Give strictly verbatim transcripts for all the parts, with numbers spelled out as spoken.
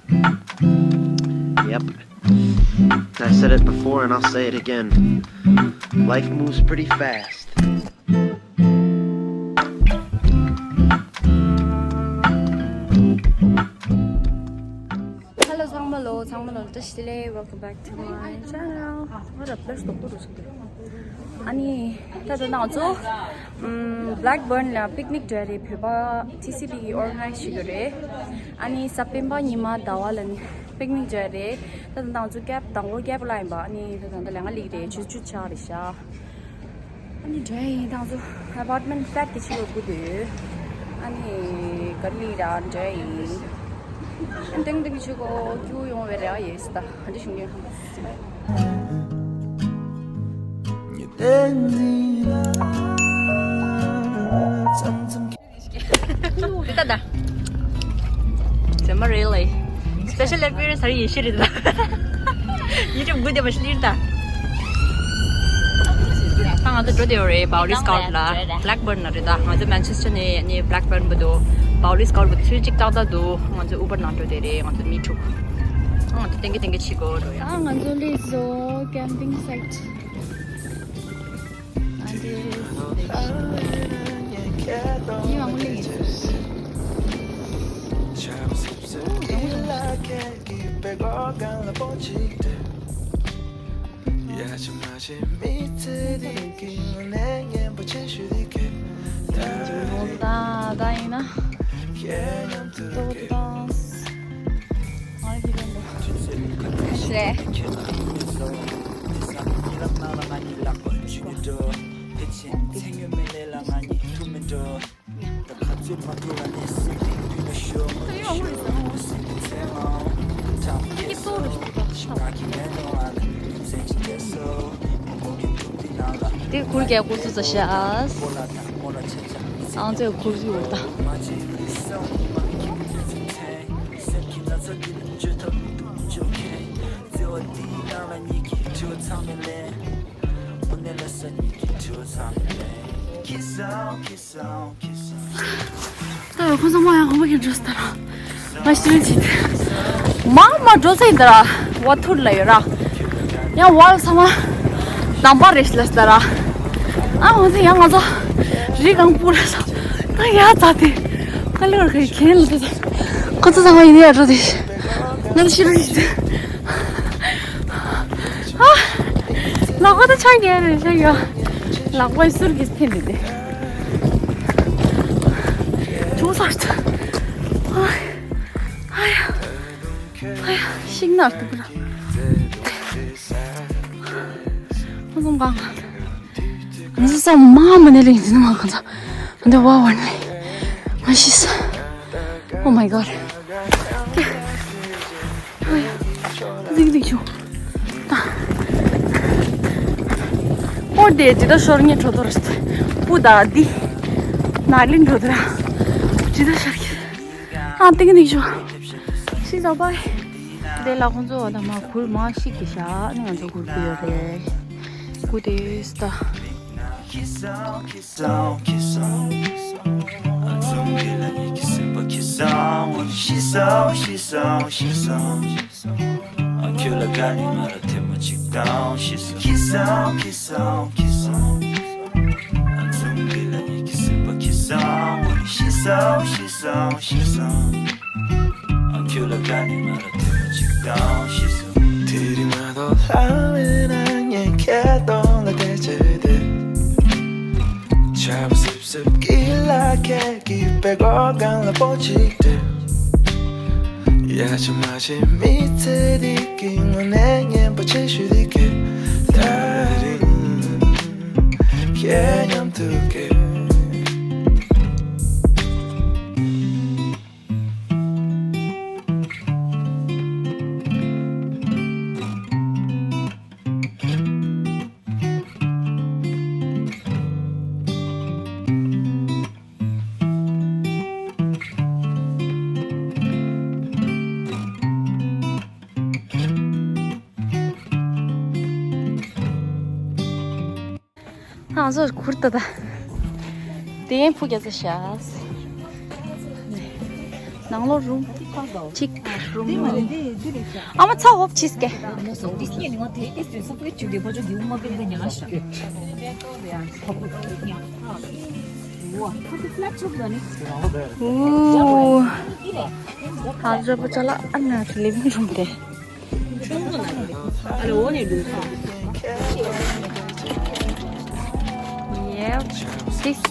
Yep. I said it before and I'll say it again. Life moves pretty fast. Hello, ཚང་མ་ལོ། ཚང་མ་ལོ་བཀྲ་ཤིས་བདེ་ལེགས། welcome back to my channel. ང་ར་པླེ་སི་ཏོག་ཏོག་རུ་སོང་། ཨ་ནི་ད་ལྟ་ང་ཚོ་ཨམ་Blackburn ལ་པིག་ནིག་འགྲོ་ཡ་རེད། བོད་པ་ཊི་སི་བི་གིས་ཨོར་ག་ནའི་ཛི་བྱེད་ཀྱི་རེད། ཨ་ནི་གཟའ་སྤེན་པ་ཉི་མ་ཟླ་བ་ལ་ནི་པིག་ནིག་འགྲོ་ཡ་རེད། ད་ལྟ་ང་ཚོ་ཀེབ་དང་པོ་ཀེབ་ལ་ཡིན་པ། ཨ་ནི་ད་ལྟ་ལས་ཀ་ལས་རེད། ཆུ་ཚོད་བཅུ་ཆགས་རེད་ཤག་ཨ་ནི་འདྲ་ཡིན། ད་ང་ཚོ་ཨ་པར་ཊི་མེན་ཊི་ཕེ་ཊི་དེ་ཕྱི་ལོགས་སྒུག་སྡོད། ཨ་ནི་ག་རེ་ལས་ར་འདྲ་ཡིན། ཨ་ནི་ཏིང་ཏིང་ཆུ་གོ་ཁྱུ་ཡོང་བའི་རེ་བ་ཡོད་ས། ད་ག་འདྲ་བྱུང་ཡོད་ཧམ། ད་ད། ཟེར་མ་རེད་ལེ། སི་པེ་ཤལ་ཨེ་པི་ཡར་ནེ་སི་ད་རེས་ཡེ་ཤེས་རེད་ད། ཡེ་ཤེས་དགུ་དེ་མ་ཤི་ལིར་ད། ད་ང་ཚོ་འགྲོ་དེ་ཡོད་རེད། བའོ་ལི་སི་ཀའུ་ཊི་ལ། བྷི་ལེག་བྷརན་ན་རེད་ད། ང་ཚོ་མན་ཆེ་སི་ཊར་ནས་ནས་བྷི་ལེག་བྷརན་བར་དུ་བའོ་ལི་སི་ཀའུ་ཊི་བར་དུ་ཚུར་གཅིག་ཏག་ཏག་འདུག་ང་ཚོ་ཨུ་བར་ནང་འགྲོ་དེ་རེད། ང་ཚོ་མི་དྲུག་ང་ཚོ་ཏན་གི་ཏན་གི་ཕྱི་སྒོ་འགྲོ་ཡ། ཨ་ང་ཚོ་ལི་ཛོ་ཀེམ་པིང་སའེ་ཊི། And this is the view. དེ་གུར་གྱི་གུར་ཚོ་ཚོ་ཤག་ཨང་ཚོའི་གུར་ཚོ་ཡོད་ད། ད་ཡོད་ཁོང་ཚང་མ་ཡང་ཧོ་བ་གི་འགྲོ་སྟ་ར། ང་ཤི་རིན་ཆེ། མ་མ་འགྲོ་ས་ཡིན་ད་ར། བ་ཐུར་ལ་ཡོད་ར། ཡང་བ་ལ་ཚང་མ་ནམ་པ་རེ་ཤི་ལ་སྟ་ར། ཨ་ང་ཚོ་ཡང་ང་ཚོ་རི་གང་པུ་ལ་ས། ད་ཡ་ཙ་དེ། ཁ་ལོར་ཁ་ཁྱེན་ལ་ས། ཁོ་ཚོ་ཚང་མ་ཡིན་ཡ་འགྲོ་དེ། ང་ཚོ་ཤི་རིན་ཆེ། ཨ། ལག་པ་ད་ཆག་ཡ་རེད་ཤ་ཡ། ལག་པའི་ཟུར་གྱིས་འཐེན་དེ་དེ། ཅུང་ཟད། ཨ། ཨ་ཡ། ཨ་ཡ། ཤིང་ནགས་དུ་པུ་ར། ཁོ་ཚོ་གང་། ང་ཚོ་ས་མ་མ་ནས་ལེན་ཟིན་མ་གང་ཚ། འདི་བ་བར་ནས། ང་ཤི་ས། Oh my god. ཟིག་ཟིག་ཆུ། ད། ཨོ་དེ་ཇི་ལྟར་ཤོར་ངེས་འཕྲོ་དོར་རེད། སྤུ་ད་འདི། ན་ལིན་འགྲོ་དུ་ར། ཇི་ལྟར་ཤར་གི། ཨ་ཏིང་ནིག་ཆུ། ཤི་ས་པ། དེ་ལ་ཁོང་ཚོ་བ་ད་མ་གུར་མ་ཤིག་གི་ཤ་ནི་ང་ཚོ་གུར་གི་ཡོད་རེད། གུ་དེ་སི་ད། དེ་རིང་མ་གཏོགས་ལྷ་མེད་ན་ངས་ཁྱེད་གདོང་ལ་བལྟས་བྱས་ཏེ། ཆར་པ་སིབ་སིབ་ཀྱི་ལ་ཁད་ཀྱི་པད་ཀོག་སྒང་ལ་པོ་གཅིག་སྒྲིལ། ཡ་ཆ་མ་བྱེད་མི་ཚེ་འདི་གི་དངོས་གནས་སྙན་པོ་ཆེ་ཤོས་འདི་གས། ད་རིང་ཁྱེད་མཉམ་དུ་སྐྱེ། ང་ཚོ་གུར་ད་ད། དེ་ཕུ་རྒྱ་ཚ་ཤ། ནང་ལོགས་རུམ། གཅིག་ཨ་མ་ཚ་འོབ་ཆིས་ཀེ། ཨུ། ཨ་ཛ་པོ་ཅ་ལག་ཨ་ན་ལིབ་རུམ་དེ། Yep. This.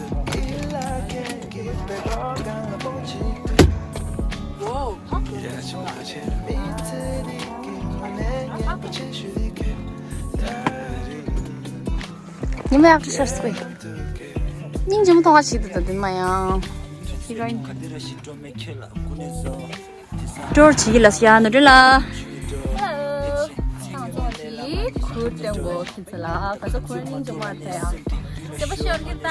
ཉི་མ་ཡག་པོ་ཤར་སོང་། སྙིང་རྗེ་མོ་མཐོང་བ་ཞིག་འདུག་ད་དེ་མ་ཡང་ཧི་རོ་ཡིན། སྒྲོར་བྱེད་ཀྱི་ལ་སི་ཡ་ནོ་དྲི་ལ། Hello. ང་ཚོ་གི་ཁུར་སྟོན་གོ་ཁྱེད་ཚོ་ལ་ག་ཚོད་ཁུར་སྙིང་རྗེ་མོ་ཐལ་ཡང་། སེམས་པ་ཤོར་གི་ད།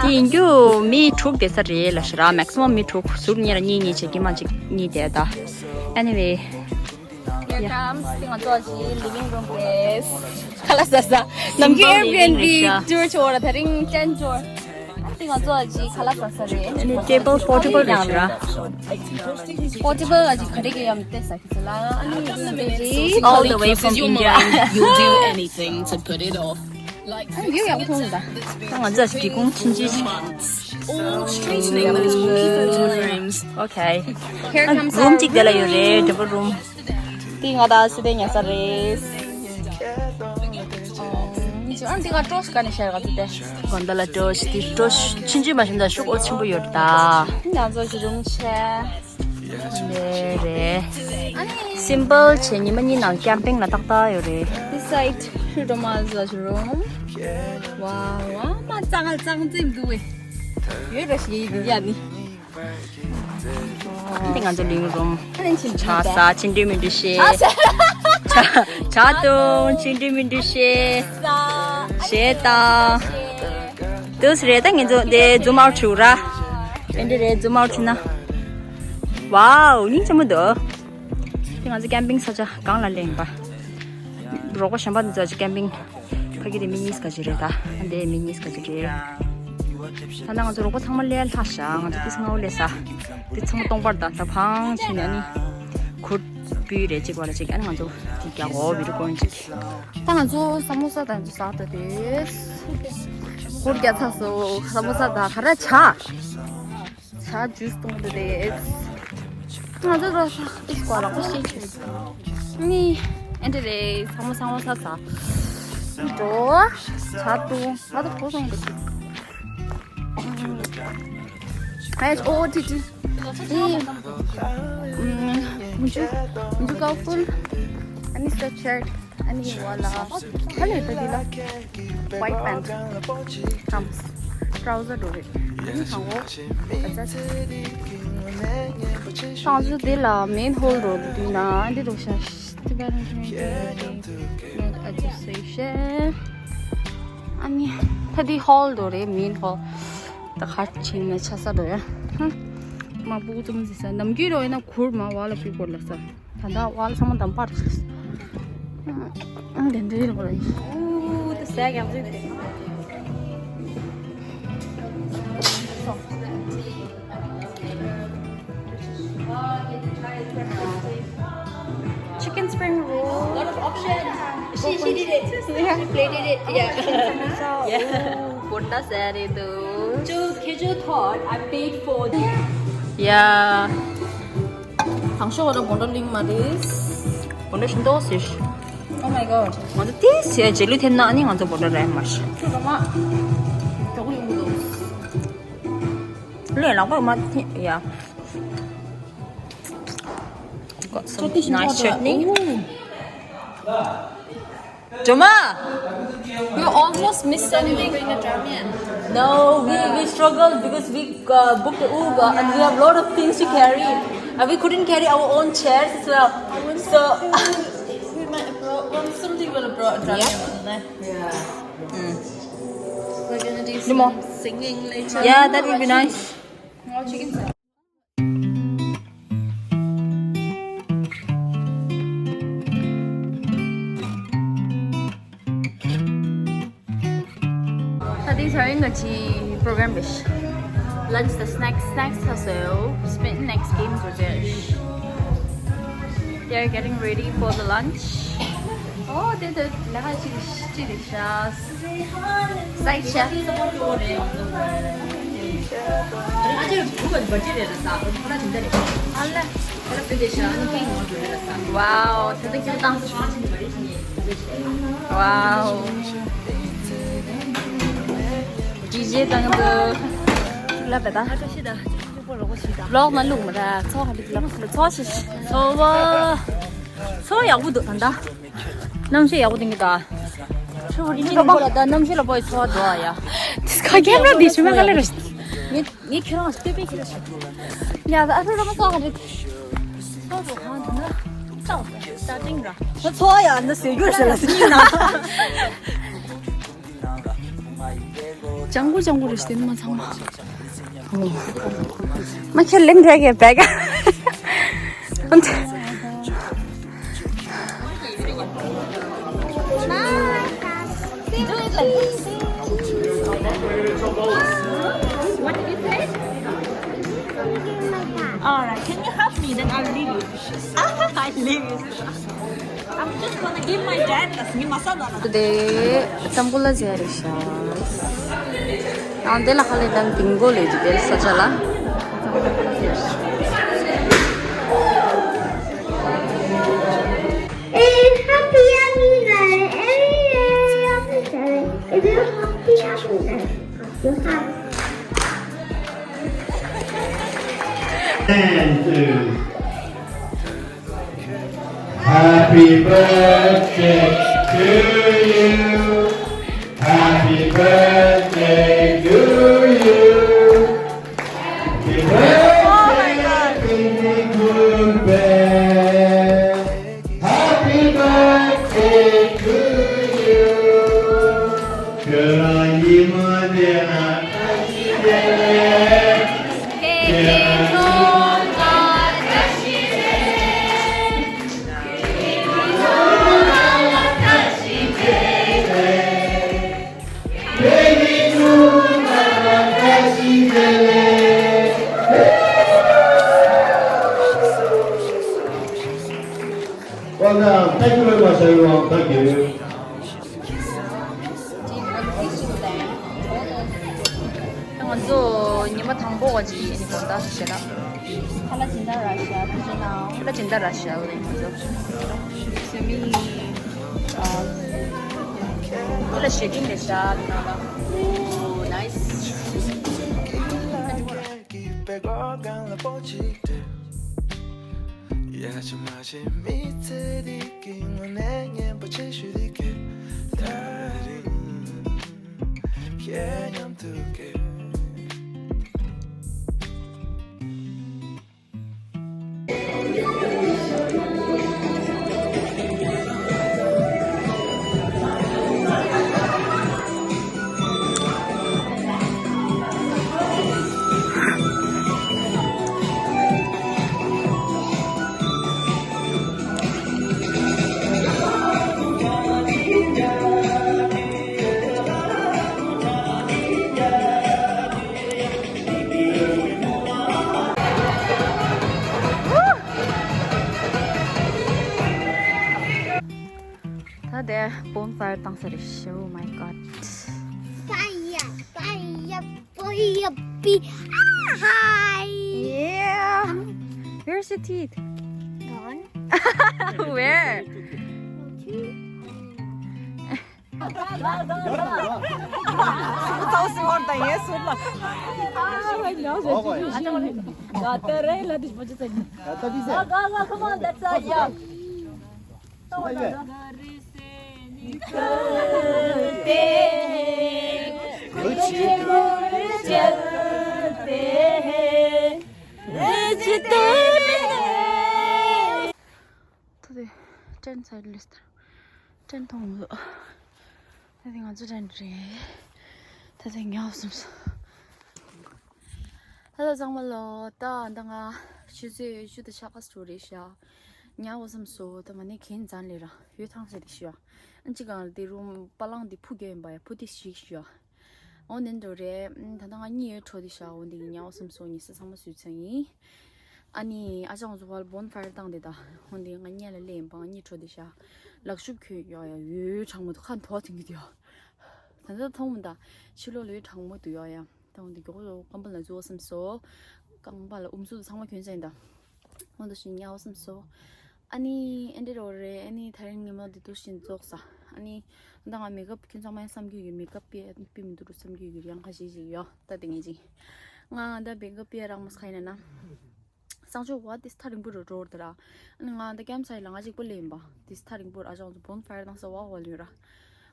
དེ་ཡིན་རྒྱུ་མི་དྲུག་བསྡད་ས་རེད་ལ་ཤི་ར། མེག་སི་མམ་མི་དྲུག་ཟུར་གཉིས་ལ་གཉིས་གཉིས་བྱེད་ཀྱི་མ་གཅིག་གཉིས་བསྡད་ད། Anyway. Here comes ང་ཚོ་གི་living room རེད། ཁ་ལག་ཟ་ས། ནམ་རྒྱུན་Simple living Airbnb རེད་ཤག་ཊུར་ཆོག་ར་དེ་རིང་ཅན་ཆོག་ཨ་ཏི་ང་ཚོ་གི་ཁ་ལག་ཟ་ས་རེད། ཨ་ནི་ཊེ་བལ་པོར་ཊེ་བལ་རེད་ཤག་ར། པོར་ཊེ་བལ་ག་ཅིག་ག་རེ་གི་ཡང་ཏེ་ས་ཁི་ཚོ་ལ། ཨ་ནི་All the way from India and you'll do anything to put it off. ཨ་ནི་ཡང་མཐོང་ད། ད་ང་ཚོ་འབྲི་གུང་ཕྱིན་ཅི། All straightening those wonky photo frames. Okay. Here comes རུམ་གཅིག་དེ་ལ་ཡོད་རེད། ཌབ་བལ་རུམ། དེ་ང་དང་སི་ཏེ་ཉལ་ས་རེད། ཨ་འདི་ག་ཊོར་ཆི་ག་ནས་ཤར་ག་ཚོད་དེ། གོན་ད་ལ་ཊོར་ཆི་དེ་ཊོར་ཆི་ཕྱིན་ཅི་མ་ཤེས་ད་ཤུགས་འོ་ཆེན་པོ་ཡོད་ད། ང་ཚོ་གི་རུམ་ཆེ། རེད་རེད། ཨ་ནི་སིམ་པལ་བྱས་ཉི་མ་གཉིས་ནང་ཀེམ་པིང་ལ་ཏག་ཏག་ཡོད་རེད། This side ཤུ་ཏོ་མ་ཟ་ཤུ་རུམ། ཝ་ཝ་མ་ཙང་ཙང་ཙིམ་འདུག་བས། ཡོད་ར་ཞིག་ཡིན་ཡ་ནི། འདི་ང་ཚོ་ལིང་རུམ། ཨ་ནི་ཕྱིན་ཆ་ས་ཕྱིན་དྲི་མི་འདྲི་ཤེས། ཆ་ཆ་དུང་ཕྱིན་དྲི་མི་འདྲི་ཤེས། ས་ཞེས་དང་། དུས་རེད་ད་ངེད་ཚོ་འདི་ཛུམ་ཨའུཊ་བྱུག་ར། ཨེ་འདྲ་རེད་ཛུམ་ཨའུཊ་བྱུག་ན། ཝའོ་སྙིང་རྗེ་མོ་འདུག་དེ་ང་ཚོ་ཀེམ་པིང་ས་ཆ་གང་ལ་ལེན་པ། རོགས་པ་གཞན་པ་འདི་ཚོ་ཀེམ་པིང་ཕ་གི་དེ་མི་གཉིས་ཀ་ཅིག་རེད་ད། འདི་མི་གཉིས་ཀ་ཅིག་རེད། ད་ལྟ་ང་ཚོ་རོགས་པ་ཚང་མ་ལས་ལྷག་ཤག་ང་ཚོ་ཏིས་སྔ་བོ་ལས་ས། དེ་ཚང་མ་སྟོང་པར་ད་ད་ཕང་ཕྱིན་ནས་ཨ་ནི། གུར་སྤུས་རེད་གཅིག་བ་ལ་གཅིག་ཨ་ནི་ང་ཚོ་དེ་རྒྱག་འོ་བི་རུ་ཀོན་གཅིག་ད་ང་ཚོ་ས་མོ་ས་དང་ཚོ་ཟག་ཏུ་དེ། གུར་རྒྱག་ཚ་སོ་ས་མོ་ས་དང་ག་ར་ཆ། ཇུས་གཏོང་གི་འདུག་ང་ཚོ་རོ་ས་ཨིས་ཀོ་ལག་པ་ཤེས་ཆོད། ནི་ཨེ་འདྲ་རེད་ཚང་མ་ཚང་མ་ས་ས། འགྲོ། ཇ་བཏུང་ང་ཚོ་གོ་སོང་གི། ཨེ་ཨོ་ཏི་ཏི། ཨི། མུ་ཇུ། མུ་ཇུ་ཀའོ་ཕུལ། ཨ་ནི་སི་ཊེ་ཊི་ཤར་ཊི། ཨ་ནི་ཝ་ལ། ཧ་ལས་ད་འདི་ལ། ཝའིཊ་པེན་ཊི། ཀམ། ཊྲའུ་ཟར་འགྲོ་རེད། ཨ་ནི་ཧང་ཝོ། ད་ཚ། ཁང་ཚུ་འདི་ལ་མེན་ཧོལ་འགྲོ་འདུག་ན་འདི་འགྲོ་ཤ། Tibetan Community Not Association. ཨ་ནི་ད་འདི་ཧོལ་འགྲོ་རེད་མེན་ཧོལ། ད་ཁ་ཕྱིན་ནས་ཆ་ས་འགྲོ་ཡ། ཧ། མ་བུ་ཙམ་ཟི་ས་ནམ་རྒྱུན་རོ་ཡིན་ན་གུར་མ་བ་ལ་པི་གོར་ལ་ས། ད་ལྟ་བ་ལ་ཚང་མ་འདམ་པར། ཨ་དེ་འདྲའི་རེད་པ་རེད། ཨུ་དེ་ཟས་ཀྱང་ཅིག་དེ། Chicken spring roll. Lot of options. She, she did it. Yeah. She played it. Yeah. Yeah. Ooh, good enough, sir. Cho, Kejo thought I paid for. Yeah. དང་ཤོག་བར་བོན་ཌ་གླིང་མ་རེད། བོན་ཌ་ཤིན་ཏོ་ཟེར། Oh my god. ང་ཚོ་ཏི་སེ་རྗེས་ལུས་ཐེབས་ན་ཨ་ནི་ང་ཚོ་བོན་ཌ་རེད་མ་ཤི། ཁྱོད་ལ་མ། གྲོགས་ཡོང་གི་འདུག་ལོས་ལག་པ་མ་ཐེ་ཡ། Got some nice chutney. Joma, you almost missed something. No, we, we struggled because we uh, booked the Uber and we have a lot of things to carry. And we couldn't carry our own chairs as well. So, we might have brought one, somebody will have brought a drum. Yeah. Yeah. Mm. We're gonna do some singing later. Yeah, that would be nice. ད་དེ་ཚར་ཡིན་ང་ཅི་པྲོ་གྲམ་རེད། ལན་ཆི་དང་སི་ནེག་སི་ནེག་སི་ཚ་སོ་སྤིན་ནེག་སི་གེམ་འགྲོ་རྒྱུ་རེད། They're getting ready for the lunch. Oh, they did. Side chef. Wow, wow. DJ དང་དུ་ལབ་པ་ད། ལོག་ན་ལུག་མ་ར་ཚོ་ཧ་ལི་ལབ་ཚོ་ཤི་ཚོ་བ། ཚོ་ཡག་པོ་འདུག་ད་ད། གནམ་གཤིས་ཡག་པོ་འདུག་གི་ད། ཚོ་རི་ཅི་ལ་པོ་ལ་ད་གནམ་གཤིས་ལ་པོ་ཡི་ཚོ་བ་འདུག་ཨ་ཡ། དིས་ཁ་ཀེམ་ར་འདི་ཤུ་མེ་ག་ལེ་ར། ངས་ངས་ཁྱེད་རང་ལྟོས་པས་ཁྱེད་རང་ཤི། ཡ་ད་ཨ་རུ་ར་མ་ཚོ་ཧ་ལི། ཚོ་རུ་ཧ་འདུག་ན། ཚོ་ད་ཏིང་ར། ཚོ་ཡ་ན་སེ་གུར་ཤ་ལ་སི་ན། ལྗང་གུ་ལྗང་གུ་རེད་ཤི་དེ་ནི་མ་ཚང་མ། མ་ཁྱེར་ལེན་འདྲ་གི་བེ་ག What did you say? All right, can you help me? Then I'll leave you. I leave you. I'm just gonna give my dad a small masala. Today, Tambula Zia Rishas. And then, Hale dan Bingo Lady Del Sajala. Happy Happy Day, every day of the day. If you're happy, happy day. Happy, happy. And two. Happy birthday to you. Happy birthday to you. Happy birthday, baby Cooper. Happy birthday to you. ཁྱོད་རང་ཉི་མ་དེ་ན་ཁ་ཤི་དེ་ལས། ཁྱོད་རང་ཉི་མ་དེ་ན་ཁ་ཤི་དེ་ལས། Well done. Thank you very much, everyone. Thank you. ང་ཚོ་ཉི་མ་དང་པོ་བ་ཅིག་ཡིན་ནི་གོ་ད་ཞེ་ད། ཁ་ལ་ཇི་འདྲ་ར་ཤ་ཁ་ཇི་ན། ཁ་ལ་ཇི་འདྲ་ར་ཤ་ལ་ཡིན་ང་ཚོ། སེ་མི། ཨ། ཁ་ལ་ཞེ་ཏིང་རེ་ཤ་ལ་ན་ལ། Oh, nice. ད་དེ་bonfire བཏང་ས་རེད་ཤག Oh my god. Fire, fire, fire, be- ah, hi. Yeah. Where's your teeth? Gone. Where? Come on, that's all. Yeah. ད་དེ་ཏྲེན་ཚར་ལེ་སྟར་ཏྲེན་མཐོང་མི་འདུག་ད་དེ་ང་ཚོ་ཏྲེན་རེད། ད་དེ་ཉལ་སོང་སོང་། ཧེ་ལོ་ཚང་མ་ལོ། ད་ད་ང་ཆུ་ཚོད་བཅུ་དང་ཕྱེད་ཀ་ཙམ་རེད་ཤག་ཉལ་འོ་བསམ་སོང་། ད་མ་ནི་གན་ཙམ་ལས་ར་ཡོད་ཐང་ཟེར་རེད་ཤག་ཨ་ཅི་གང་ལ་དེ་རུམ་པ་ལང་དེ་ཕུ་རྒྱག་ཡིན་པ་ཡ་ཕུ་དེ་ཞིག་ཤག་འོ་ནན་འགྲོ་རེད། ད་ལྟ་ང་གཉིད་ཡོད་འཕྲོ་དེ་ཤག་འོ་འདི་ཉལ་འོ་བསམ་སོང་། ཉལ་ས་ཚང་མ་བཟོས་ཚར་ཡིན། ཨ་ནི་ཨ་ཅག་ཚོ་བར་བོན་ཕ་ཡར་བཏང་དེ་ད་ཧོན་དེ་ང་གཉིད་ལ་ལེན་པ་ང་གཉིད་བྲོ་དེ་ཤ་ལག་ཤུབས་གྱོན་ཡོད་ཡ་ཡོད་གྲང་མོ་དུ་ཁ་མཐོ་དེང་གི་དེ་ཡོད། ད་ད་མཐོང་མི་ད་ཕྱི་ལོགས་ལ་ཡོད་གྲང་མོ་དུ་ཡོད་ཡ། ད་ཧོན་དེ་མགྱོགས་པོ་རྐང་པ་ལ་འཛུལ་བསམ་སོ། རྐང་པ་ལ་ཨུམ་སུ་དུ་ཚང་མ་གྱོན་ཟིན་ད། ཧོན་དུ་ཞིག་ཉལ་བསམ་སོ། ཨ་ནི་ཨེ་འདྲ་རོ་རེད། ཨ་ནི་ད་རིང་ཉི་མ་འདི་དུ་ཞིག་རྫོགས་ས། ཨ་ནི་ད་ང་མེ་ཀབ་ཁྱོད་ཚང་མ་བསམ་རྒྱུ་ཡོད། མེ་ཀབ་པི་པི་མི་འདུག་རུ་བསམ་རྒྱུ་ཡོད། ཡང་ཁ་ཤས་ཤིག་ཡོད་ད་དེ་ངེས་ཅིག་ང་ད་མེ་ཀབ་པི་རང་མ་སྐྱེས་ན་ན། གསང་སྤྱོད་བ་དེ་ཐག་རིང་པོ་རུ་འགྲོ་བར་དེ་ར། ཨ་ནི་ང་ད་ཀེམ་སའི་ལ་ང་གཅིག་པོ་ལེན་པ་དེ་ཐག་རིང་པོ་ར། ཨ་ཅག་ཚོ་བོན་ཕ་ཡར་དང་ས་བ་བ་ལུས་ར།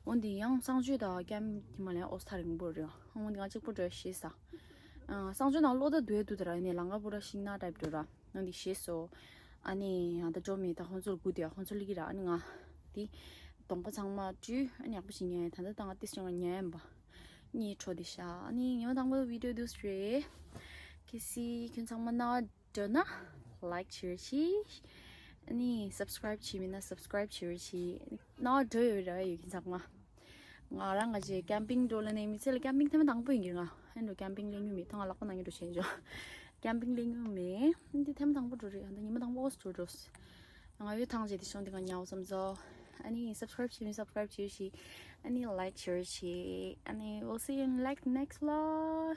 འོན་ཏེ་ཡང་གསང་སྤྱོད་དང་ཀེམ་དེ་མ་ལེན་ཨོ་ཐག་རིང་པོ་རེད། འོན་ཏེ་ང་གཅིག་པོ་འགྲོ་ཤེས་ས། གསང་སྤྱོད་ནང་ལོག་ད་དུས་དུ་དེ་ར་ནི་ལང་ཀ་པུ་ར་ཤིང་ན་ཊའིབ་འགྲོ་ར། འོན་ཏེ་ཤེས་སོ། ཨ་ནི་ཡང་ད་འགྲོ་མེད་ད་ཁོང་ཚོར་སྒུག་དེ་ཁོང་ཚོ་ལི་གི་ར། ཨ་ནི་ང་དེ་གདོང་པ་ཚང་མ་བཀྲུས། ཨ་ནི་ཡག་པོ་ཞིག་ཉལ། ད་ད་ད་ང་ཏིས་ཅང་ཉལ་ཡིན་པ། གཉིད་བྲོ་དེ་ཤ། ཨ་ནི་ཉི་མ་དང་པོ་བི་ཌིའོ་འདུག་རེད། གལ་སྲིད་ཁྱོད་ཚང་མ་ན་འགྲོ་ན་ལའིཀ་བྱེད་རོགས་གྱིས། ཨ་ནི་སབ་སི་ཀ་རའིབ་བྱེད་མིན་ན་སབ་སི་ཀ་རའིབ་བྱེད་རོགས་གྱིས། ན་འགྲོ་ཡོད་ར་ཡོད་ཁྱོད་ཚང་མ། ང་རང་ང་ཅེ་ཀེམ་པིང་འགྲོ་ལ་ནས་མི་ཚེ་ལ་ཀེམ་པིང་ཐེངས་མ་དང་པོ་ཡིན་གྱི། ང་ཨེ་འགྲོ་ཀེམ་པིང་ལེན་རྒྱུ་མེད། ད་ང་ལག་པ་ནང་གི་འགྲོ་བྱས་འཇོ། ཀེམ་པིང་ལེན་རྒྱུ་མེད། འདི་ཐེངས་མ་དང་པོ་འགྲོ་རེད། ད་ཉི་མ་དང་པོ་འོ་འགྲོ་འགྲོ། ང་ཡོད་ཐང་ཅེ་དེ་ཤོང་དེ་ང་ཉའོ་བསམ་ཚོ། ཨ་ནི་སབ་སི་ཀ་རའིབ་བྱེད་མི་སབ་སི་ཀ་རའིབ་བྱེད་ཤིག་ཨ་ནི་ལའིཀ་བྱེད་རོགས་གྱིས། ཨ་ནི་we'll see you in like next vlog.